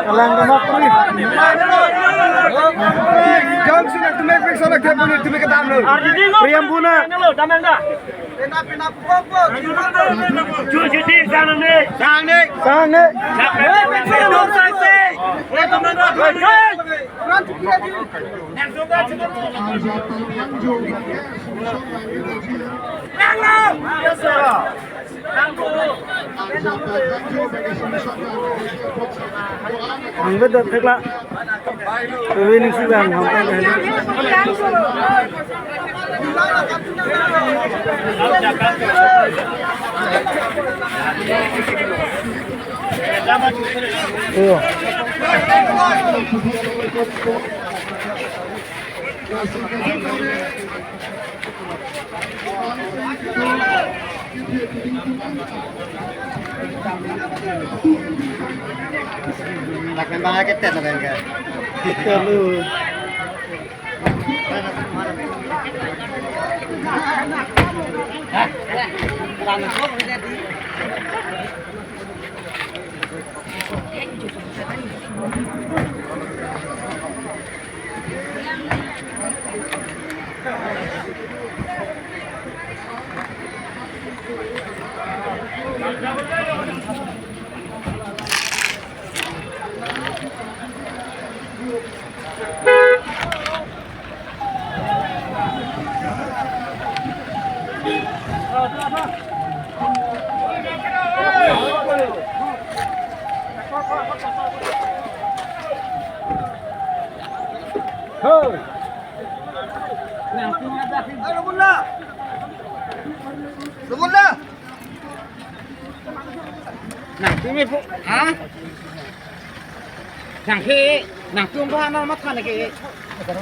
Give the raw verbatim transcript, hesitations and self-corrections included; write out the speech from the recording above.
Alang damak puri. Jongsi nak tumek pek sonak dia puni tumek ketam lo. Priam puna. Ju juti sang ne. Sang ne. Sang ne. Ang bedo thekla. Kami ning si bang, hampa kan. Oh. Lakan bang aket tet lakan ka. Tet lo. Hey! Nangtum ada. Ayo, Bunda. Bunda. Nangtum ipu. Ha? Nangke, nangtum ba na matha nangke.